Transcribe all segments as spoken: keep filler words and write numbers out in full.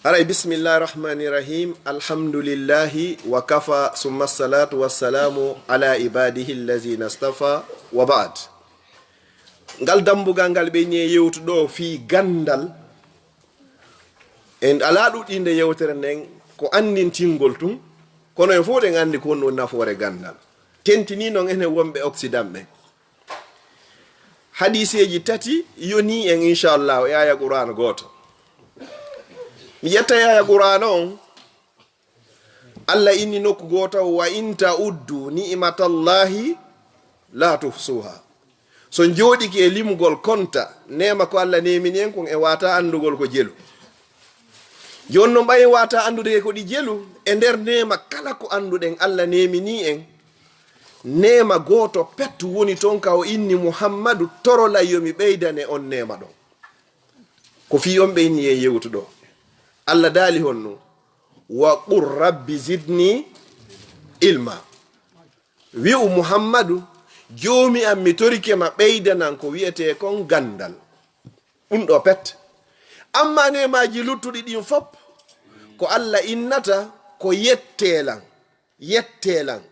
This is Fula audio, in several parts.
Aray, bismillahi rahmani rahim. Alhamdulillahi wa kafa, summa salatu wassalamu ala ibadihi allazina stafa, wa ba'd. Ngal dambugal ngal ɓe ni e yewtuɗo fii gandal. En alaa ɗuɗɗinde yewtere nden ko anndintingol tun, kono en fof ɗen anndi ko honno woni nafoore gandal. Tentini non enen wonɓe Occident ɓen. Hadiseeji tati yoni en, inchallah, e aya Qur'an gooto. Mi ƴetta e aya Qur'an on, Allah inni nokku gooto, "Wa in ta'uddu ni'matallahi la tuhsuha." So njooɗike e limugol konta, neema ko Allah neemini en kon e wata anndugol ko jelu. Jooni non ɓay en wata anndude ko ɗi jelu, e nder neema kala ko annduɗen Allah neemini en, neema gooto pet woni ton ka o inni Muhammadu, torolay yo mi ɓeydane on neema ɗon. Ko fii on ɓe inni en yewtuɗo. Allah daali honno, "Wa qur rabbi zidni ilma." Wi'u Muhammadu, "Joomi am, mi torike ma ɓeydanan ko wi'etee kon gandal." Ɗum ɗo pet. Amma neemaaji luttuɗi ɗin fop, ko Allah innata ko yetteelan, yetteelan.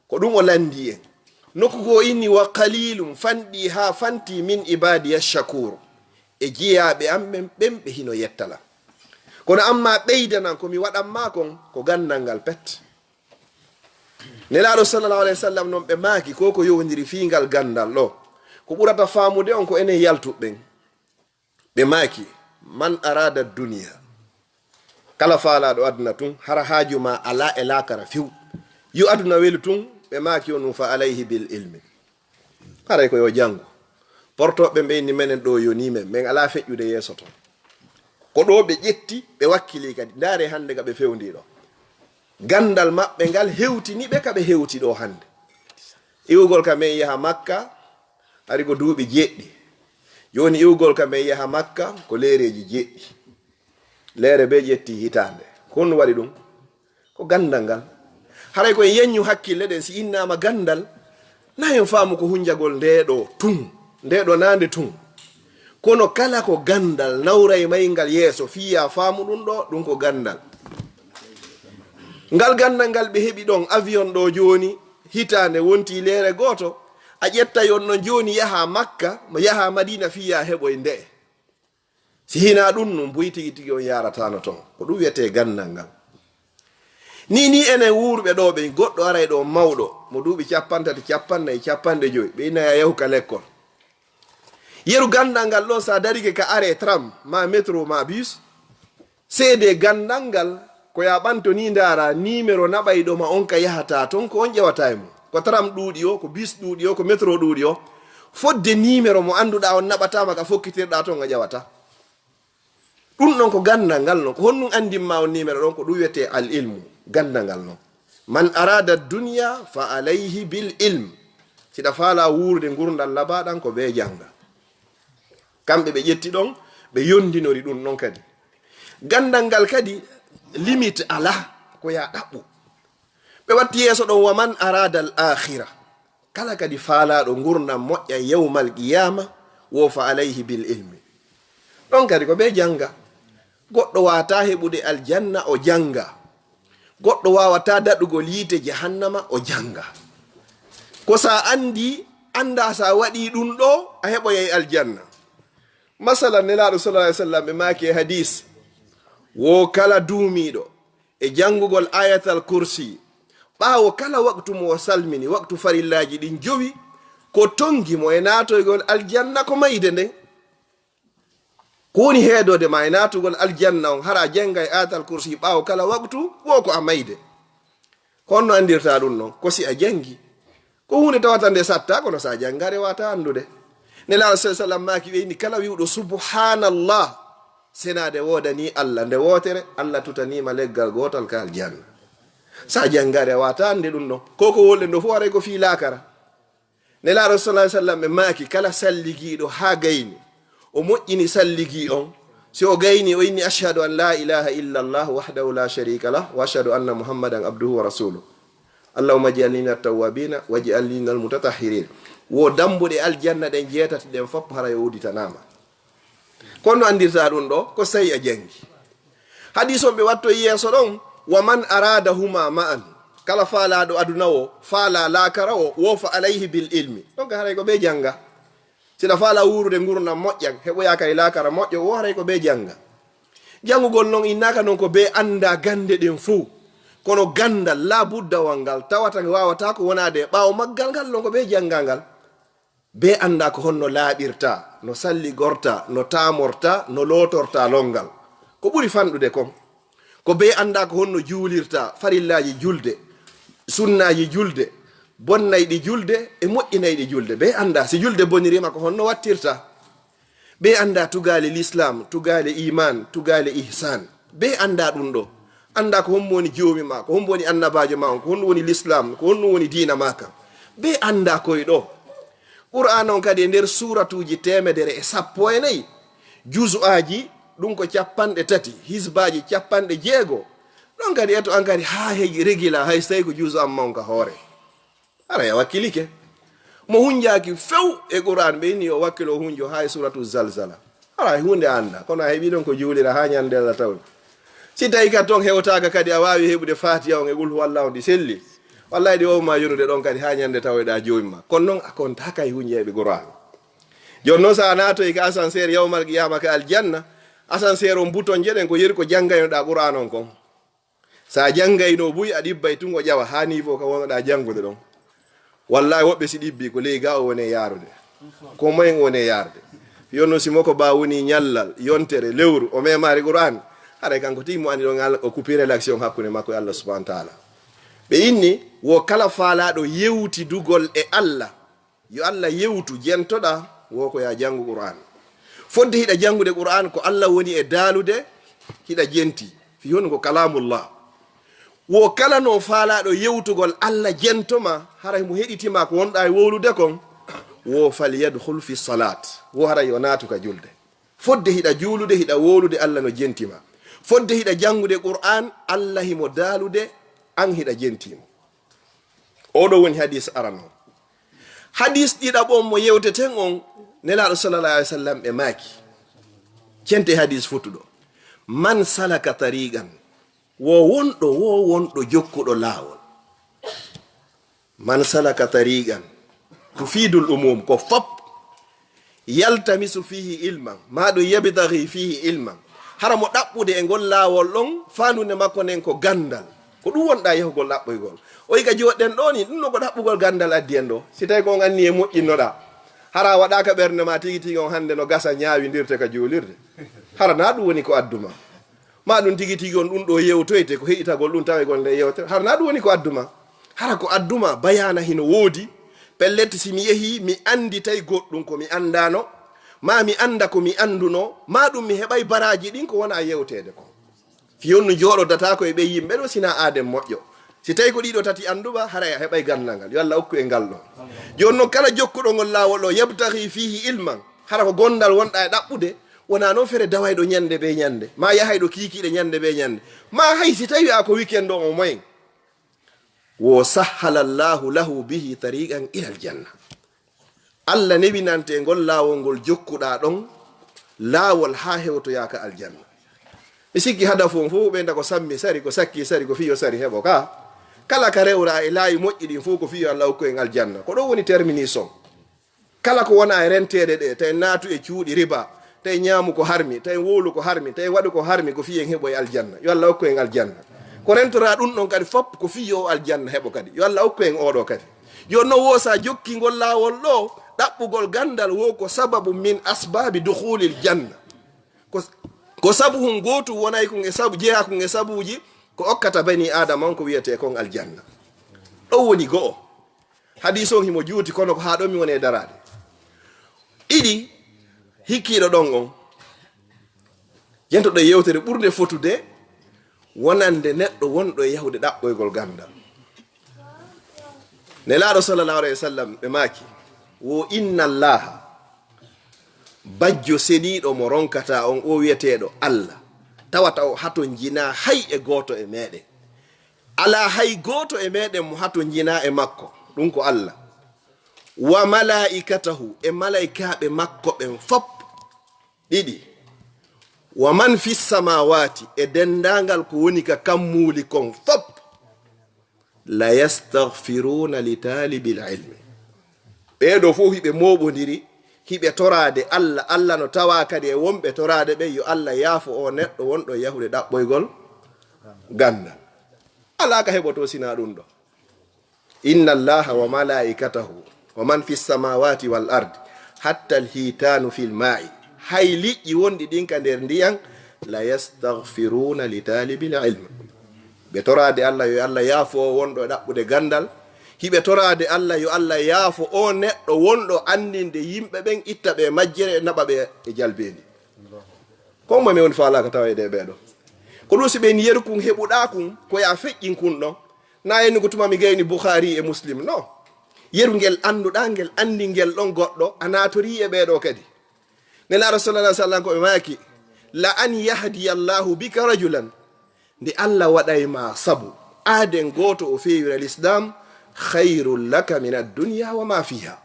Ko ɗum o lanndi en. Nokku goo inni, "Wa qalilum fanɗi haa fanti min ibadiya shakur." E jiyaaɓe am ɓen, ɓen ɓe hino yettala. Kono amma ɓeydanan ko mi waɗan maa kon, ko gandal ngal pet. Nelaaɗo sallallahu alayhi wa sallam non ɓe maaki ko ko yowndiri fii ngal gandal ɗo. Ko ɓurata faamude on ko enen yaltuɓe ɓen. Ɓe maaki, "Man arada dunya." Kala faalaaɗo aduna tun, hara haaju ma alaa e laakara few. Yo aduna welu tun, ɓe maaki on ɗum, "Fa alayhi bil ilmi." Haray ko yo janngu. Portooɓe ɓe inni menen ɗo yoni men, men alaa feƴƴude yeeso ton. Ko ɗo ɓe ƴetti, ɓe wakkili kadi. Ndaare hannde ka ɓe fewndi ɗo. Gandal maɓɓe ngal hewtini ɓe ka ɓe hewti ɗo hannde. Iwugol ka men yaha Makka, ari ko duuɓi jeɗɗi. Jooni iwugol ka men yaha Makka ko leereeji jeɗɗi. Leere be ƴetti hitaande. Ko honɗum waɗi ɗum? Ko gandal ngal. Haray ko en yeññu hakkille ɗen, si innaama gandal, na en faamu ko hunjagol nde ɗo tun, nde ɗo na nde tun. Kono kala ko gandal nawray may ngal yeeso, fiya faamu ɗum ɗo, ɗum ko gandal. Ngal gandal ngal ɓe heɓi ɗon avion ɗo jooni, hitaande wonti leere gooto, a ƴettay on non jooni yaha Makka, mo yaha Madina fiya heɓoy nde. Si hinaa ɗum, non buy tigi tigi on yaarataano ton. Ko ɗum wiyetee gandal ngal. Ni, ni enen wuurɓe ɗo ɓen, goɗɗo aray ɗo mawɗo, mo duuɓi cappanɗe tati, cappanɗe nayi, cappanɗe jowi, ɓe ina ya yahu ka lekkol. Yeru gandal ngal ɗon, sa darike ka arrêt tram, ma métro, ma bus, seede gandal ngal, ko ya ɓanto ni ndaara numéro naɓayɗo ma on ka yahata ton, ko on ƴewata e mum. Ko tram ɗuuɗi o, ko bus ɗuuɗi o, ko métro ɗuuɗi o. Fodde numéro mo annduɗaa on naɓataama ka fokkitirɗaa ton a ƴewata. Ɗum ɗon ko gandal ngal non. Ko honɗum anndin ma on numéro ɗon? Ko ɗum wiyetee al ilmu, gandal ngal non. "Man arada dunya fa alayhi bil ilm." Siɗa faala wuurde ngurdal labaɗan ko be jannga. Kamɓe ɓe ƴetti ɗon, ɓe yondinori ɗum non kadi. Gandal ngal kadi limite alaa, ko ya ɗaɓɓu. Ɓe watti yeeso ɗon, "Wa man arada al akhira." Kala kadi faalaaɗo ngurndan moƴƴa yawmal qiyama, wo fa alayhi bil ilmi. Ɗon kadi ko be jannga. Goɗɗo waawataa heɓude aljanna o jannga. Goɗɗo waawataa daɗugol yiite jahannama o jannga. Ko sa anndi, annda sa waɗi ɗum ɗo, a heɓoyay aljanna. Masalan, Nelaaɗo sallallahu alaihi wasallam ɓe maaki e hadis, wo kala duumiiɗo e janngugol Ayatal Kursi, ɓaawo kala waktu mo o salmini, waktu farillaaji ɗin jowi, ko tongi mo e naatoygol aljanna ko mayde nden. Ko woni heedoode ma e naatugol aljanna on, hara a janngay Ayatal Kursi ɓaawo kala waktu, wo ko a mayde. Ko honno anndirta ɗum non? Ko si a janngi. Ko huunde tawata nde satta, kono sa janngaare wata anndude. Nelaaɗo sallallahu alaihi wasallam maaki ɓe inni kala wi'uɗo subhanallah, senaade woodani Allah nde wootere, Allah tutaniima leggal gootal ka aljanna. Sa janngaare wata annde ɗum non. Ko ko wolɗen ɗo fof aray ko fii laakara. Nelaaɗo sallallahu alaihi wasallam ɓe maaki kala salligiiɗo haa gayni, o moƴƴini salligii on, si o gayni o inni ashhadu an la ilaha illa Allah wahdahu la sharika lah wa ashhadu anna Muhammadan abduhu wa rasuluh. Allahumma ij'alni min at-tawwabina waj'alni min al-mutatahhirin. Wo dambuɗe aljanna ɗen jeetati ɗen fof hara yo udditanaama. Kono no anndirta ɗum ɗo, ko so tawi a janngi. Hadis on ɓe watto yeeso ɗon, wa man arada huma ma'an, kala faalaaɗo aduna o, faala laakara o, wo fa alayhi bil ilmi. Donc haray ko ɓe jannga. Sina faala wuurude ngurndan moƴƴan, heɓoya kay laakara moƴƴo, wo haray ko ɓe jannga. Janngugol non innaaka non ko ɓe annda gannde ɗen fuu. Kono ganndal laa budda wal ngal tawata ngal waawata ko wonaade e ɓaawo maggal ngal non ko ɓe jannga ngal. Ɓe annda ko honno laaɓirta, no salligorta, no taamorta, no lootorta lonngal. Ko ɓuri fanɗude kon. Ko ɓe annda ko honno juulirta, farillaaji julde, sunnaaji julde, bonnayɗi julde e moƴƴinayɗi julde. Ɓe annda si julde boniriima ko honno wattirta. Ɓe annda tugaale lislaam, tugaale iimaan, tugaale ihsaan. Ɓe annda ɗum ɗo. Annda ko hombo woni joomi ma, ko hombo woni annabaajo ma on, ko honɗum woni lislaam, ko honɗum woni diina ma kan. Ɓe annda koy ɗo. Qur'aana on kadi e nder suuratuuji teemedere e sappo e nayi, juzu'aaji, ɗum ko capanɗe tati, hisbaaji capanɗe jeego. Ɗon kadi eto an kadi haa heƴi regila hay so tawi ko juzu'an ma on ka hoore. Haray a wakkilike. Mo hunjaaki few e Qur'aan ɓe inni o wakkilo hunjo haa e suuratu Zalzala. Haray huunde annda, kono a heɓi ɗon ko juulira haa ñande Allah tawi. Si tawi ka ton hewtaaka kadi a waawi heɓude Faatiha on e Qul huwallahu on ɗi selli. Wallahi ɗi wawma yonude ɗon kadi haa ñande tawoyɗa joomi ma. Kono non a kontaaka e hunjeeɓe Qur'aan. Jooni non so a naatoyi ka asanseer yawmal qiyaama ka aljanna, asanseer on buton jeɗen ko yeri ko janngaynoɗa Qur'aan on kon. Sa janngayno buy a ɗibbay tun o ƴawa haa niveau ka wonnoɗa janngude ɗon. Wallahi woɓɓe si ɗibbi ko ley ga o wone yaarude. Ko moyen o wone yaarude. Yo non si moko ba woni ñallal, yontere, lewru, o memari Qur'aan. Haray kanko tigi mo andi ɗon Allah, o coupé relation hakkunde makko e Allah subhanahu wa ta'ala. Ɓe inni wo kala faalaɗo yewtidugol e Allah. Yo Allah yewtu, jentoɗa, wo ko ya janngu Qur'aan. Fodde hiɗa janngude Qur'aan, ko Allah woni e daalude, hiɗa jenti. Fi honno ko kalamullah. Wo kala no faalaɗo yewtugol Allah jentoma, hara mo heɗitima ko wonɗa e wowlude kon, wo falyadkhul fi salat. Wo hara yo naatu ka julde. Fodde hiɗa juulude, hiɗa wowlude Allah no jentima. Fodde hiɗa janngude Qur'aan, Allah himo daalude, an hiɗa jentimo. Oɗo woni hadis arano. Hadis ɗiɗaɓo on mo yewteten on, Nelaaɗo sallallahu alaihi wasallam ɓe maaki. Cente hadis fotuɗo. Man salaka tariqan, wo wonɗo, wo wonɗo jokkuɗo laawol. Man salaka tariqan, tufidul umum, ko fop. Yaltamisu fihi ilman, ma ɗum yabtaghi fihi ilman. Hara mo ɗaɓɓude e ngol laawol ɗon, faandude makko nden ko ganndal. Ko ɗum wonɗa yahugol ɗaɓɓoygol. O yiga jooɗɗen ɗo ni, ɗum no ko ɗaɓɓugol ganndal addi en ɗo. Si tawi ko on anniye moƴƴinnoɗa, hara waɗaka ɓernde ma tigi tigi on hannde no gasa ñaawindirte ka juulirde. Hara na ɗum woni ko adduma. Ma ɗum tigi tigi on ɗum ɗo yewtoyte, ko heɗitagol ɗum tawegol nde yewtere. Hara na ɗum woni ko adduma. Hara ko adduma, bayaana hino woodi. Pellet, si mi yehi, mi annditay goɗɗum ko mi anndano, ma mi annda ko mi annduno, ma ɗum mi heɓay baraaji ɗin ko wona yewteede ko. Fiyonnu jooɗodata ko e ɓe yimɓe ɗo sina aaden moƴƴo. Si tawi ko ɗiɗo tati annduba, haray a heɓay ganndal ngal. Yo Allah okku en ngal ɗo. Jooni non kala jokkuɗo ngol laawol ɗo, yabtaghi fihi ilman, hara ko gondal wonɗa e ɗaɓɓude, wona noon fere dawayɗo ñande be ñande, ma yahayɗo kiikiiɗe ñande be ñande, ma hay si tawi a ko weekend on o moyen. Wo sahhala Allahu lahu bihi tariqan ila aljanna. Allah newinante ngol laawol ngol jokkuɗa ɗon, laawol haa hewtoyaka aljanna. Mi sikki hadafu on fof ɓeyda ko sammi sari, ko sakki sari, ko fiyo sari heɓo ka. Kala ka rewra e laayi moƴƴi ɗin fof ko fiyo Allah okku en aljanna. Ko ɗon woni terminus on. Kala ko wona e renteede ɗe, tawi naatu e cuuɗi riba, tawi ñaamu ko harmi, tawi wowlu ko harmi, tawi waɗu ko harmi, ko fii en heɓo e aljanna. Yo Allah okku en aljanna. Ko rentora ɗum ɗon kadi fop, ko fii yo o aljanna heɓo kadi. Yo Allah okku en oɗo kadi. Yo no wo sa jokki ngol laawol ɗo, ɗaɓɓugol ganndal wo ko sababu min asbabi dukhulil janna. Ko, ko sabu hun gootu wonay kun e sabu, jeyaa kun e sabuuji ko okkata bani Aadama on ko wiyetee kon aljanna. Ɗon woni go'o. Hadiis on himo juuti, kono ko haa ɗon mi woni e daraade. Ɗiɗi, hikkiiɗo ɗon on, yentoɗo e yewtere ɓurnde fotude, wonande neɗɗo wonɗo e yahude ɗaɓɓoygol ganndal. Nelaaɗo sallallahu alayhi wa sallam ɓe maaki, wo inna Allaha, bajjo seniiɗo mo ronkata on, o wiyeteeɗo Allah, tawata o hatonjinaa hay e gooto e meɗen. Alaa hay gooto e meɗen mo hatonjinaa e makko, ɗum ko Allah. Wa malaa'ikatahu, e malaa'ikaaɓe makko ɓen fop. Ɗiɗi. Wa man fi samawati, e denndaangal ko woni ka kammuuli kon fop, la yastaghfiruna li talibil ilmi. Ɓee ɗoo fof hiɓe mooɓondiri, hiɓe toraade Allah. Allah no tawaa kadi e wonɓe toraade ɓen, yo Allah yaafo o neɗɗo wonɗo yahude ɗaɓɓoygol ganndal. Alaa ka heɓotoo sinaa ɗum ɗoo. Inna Allaha wa malaikatahu wa man fi samawati wal ardi hatta al hitanu fil ma'i. Hay liƴƴi wonɗi ɗin ka nder ndiyan, la yastaghfiruna li talibil ilm. Ɓe toraade Allah yo Allah yaafo o wonɗo e ɗaɓɓude ganndal. Hiɓe toraade Allah yo Allah yaafo o neɗɗo wonɗo anndinde yimɓe ɓen, itta ɓe e majjere, naɓa ɓe e jalbeendi. Kon mo mi woni faalaaka tawa e ɗee ɓee ɗoo. Ko ɗum si ɓen yeru kun heɓuɗaa kun, ko ya feƴƴin kun ɗon. Na en ko tuma mi gayni Bukhari e Muslim, no. Yeru ngel annduɗaa, ngel anndi ngel ɗon goɗɗo, a naatorii e ɓee ɗoo kadi. Nelaaɗo sallallahu alaihi wasallam ko ɓe maaki, la an yahdiya Allahu bika rajulan. Nde Allah waɗay ma sabu, aaden gooto o feewira l'islam, khairul laka min ad-dunya wa ma fiha.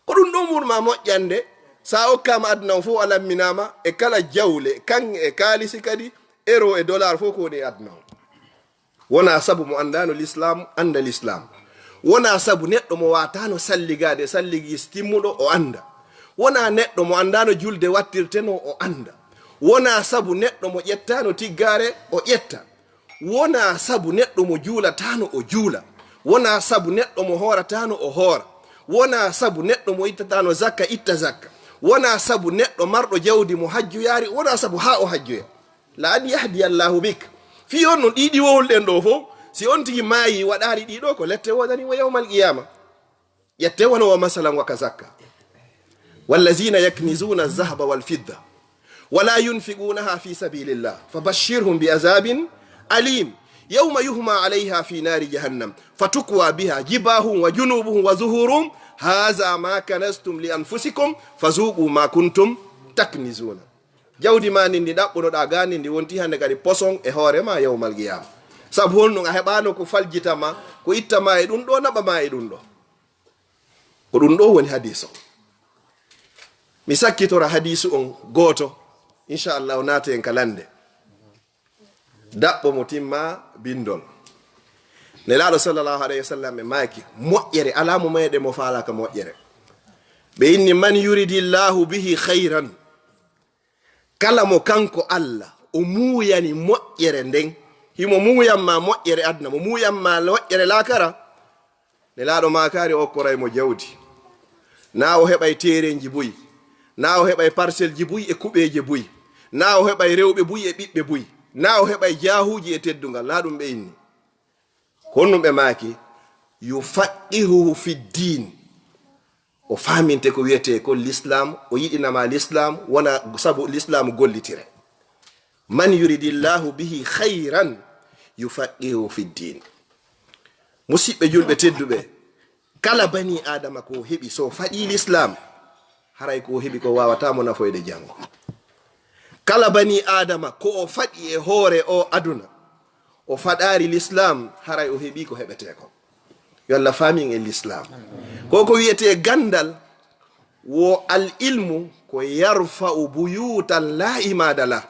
Ko ɗum ɗon ɓuri ma moƴƴande, sa okkaama aduna on fof a lamminaama e kala jawle, kan e kaalisi kadi, euro e dollar fof ko woni e aduna on. Wona sabu mo anndaano l'islam, annda l'islam. Wona sabu neɗɗo mo waataano salligaade, salligis timmuɗo o annda. Wona neɗɗo mo anndaano julde wattirtenoo o annda. Wona sabu neɗɗo mo ƴettaano tiggaare o ƴetta. Wona sabu neɗɗo mo juulataano o juula. Wona sabu neɗɗo mo hoorataano o hoora. Wona sabu neɗɗo mo ittataano zakka itta zakka. Wona sabu neɗɗo marɗo jawdi mo hajju yaari, wona sabu haa o hajjoya. La an yahdi Allahu bik. Fii on non ɗiɗi wowluɗen ɗoo fof, si on tigi maayi waɗaari ɗiɗo, ko lette wodani mo yawmal qiyama. Ƴette wano wa masalan wa ka zakka. Wallazina yaknizuna zahaba wal fidda wala yunfiqunaha fi sabilillah fabashshirhum bi azabin alim. Yawma yuhma alayha fi nari jahannam fatukwa biha jibahum wa junubuhum wa zuhurum. Haza ma kanastum li anfusikum fazuqu ma kuntum taknizuna. Jawdi ma ndin ndi ɗaɓɓunoɗaa gaa ndin, ndi wonti hannde kadi poson e hoore ma yawmal qiyama. Sabu honɗum? A heɓaano ko faljita ma, ko itta ma e ɗum ɗo, naɓa ma e ɗum ɗo. Ko ɗum ɗo woni hadiis on. Mi sakkitora hadiisu on gooto, inchallahu, naate en ka lannde. Daɓɓo mo timma bindol. Nelaaɗo sallallahu alayhi wa sallam ɓe maaki, moƴƴere alaa mo meeɗe mo faalaaka moƴƴere. Ɓe inni, man yuridillahu bihi khayran. Kala mo kanko Allah o muuyani moƴƴere nden, himo muuyan ma moƴƴere aduna, mo muuyan ma moƴƴere laakara. Nelaaɗo maakaari o okkoray mo jawdi. Na o heɓay teerenji buy. Na o heɓay parcelleji buy e kuɓeeje buy. Na o heɓay rewɓe buy e ɓiɓɓe buy. Na o heɓay jaahuuji e teddungal. Na ɗum ɓe inni. Ko honɗum ɓe maaki? Yufaqihuhu fi diin. O faaminte ko wiyetee ko l'islam, o yiɗinama l'islam, wona sabu l'islam gollitire. Man yuridillahu bihi khayran yufaqihuhu fi diin. Musidɓe julɓe tedduɓe, kala bani Adama ko o heɓi, so o faɗi l'islam, haray ko o heɓi ko wawata mo nafoyde janngo. Kala bani Adama ko o faɗi e hoore o aduna, o faɗaari l'islam, haray o heɓi ko heɓetee ko. Yo Allah faamin e l'islam. Ko ko wiyetee ganndal, wo al ilmu ko yarfa'u buyutan la imada lah.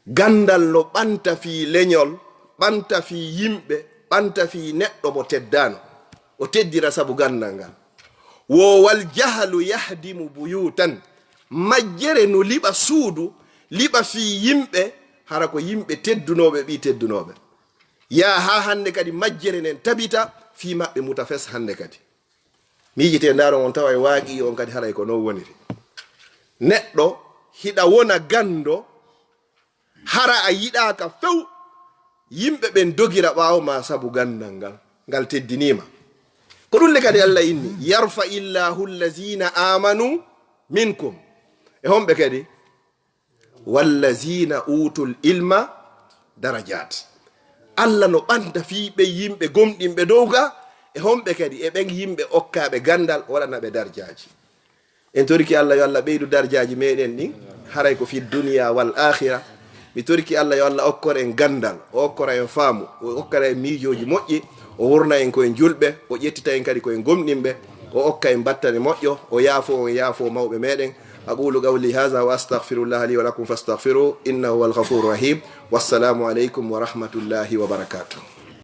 Ganndal no ɓanta fii leñol, ɓanta fii yimɓe, ɓanta fii neɗɗo mo teddaano. O teddira sabu ganndal ngal. Wo wal jahalu yahdimu buyutan. Majjere no liɓa suudu, liɓa fii yimɓe, hara ko yimɓe teddunooɓe, ɓii teddunooɓe. Yaa haa hannde kadi majjere nden tabita fii maɓɓe muta fes hannde kadi. Miijitee ndaaron on tawa e waaqi'i on kadi haray ko non woniri. Neɗɗo hiɗa wona ganndo, hara a yiɗaaka few, yimɓe ɓen dogira ɓaawo ma sabu ganndal ngal, ngal teddiniima. Ko ɗum le kadi Allah inni, yarfa illahu allazina amanu minkum. E homɓe kadi? Wallazina utul ilma darajat. Allah no ɓanta fii ɓe yimɓe gomɗinɓe dow ga, e homɓe kadi? E ɓen yimɓe okkaaɓe ganndal, o waɗana ɓe darjaaji. En toriki Allah yo Allah ɓeydu darjaaji meɗen ɗin, haray ko fi duniya wal akhira. Mi toriki Allah yo Allah okkor en ganndal, o okkora en faamu, o okkora en miijooji moƴƴi, o wurna en ko en julɓe, o ƴettita en kadi ko en gomɗinɓe, o okka en battane moƴƴo, o yaafo, o yaafo mawɓe meɗen. أقول قولي هذا وأستغفر الله لي ولكم فاستغفروه إنه هو الغفور الرحيم. والسلام عليكم ورحمة الله وبركاته.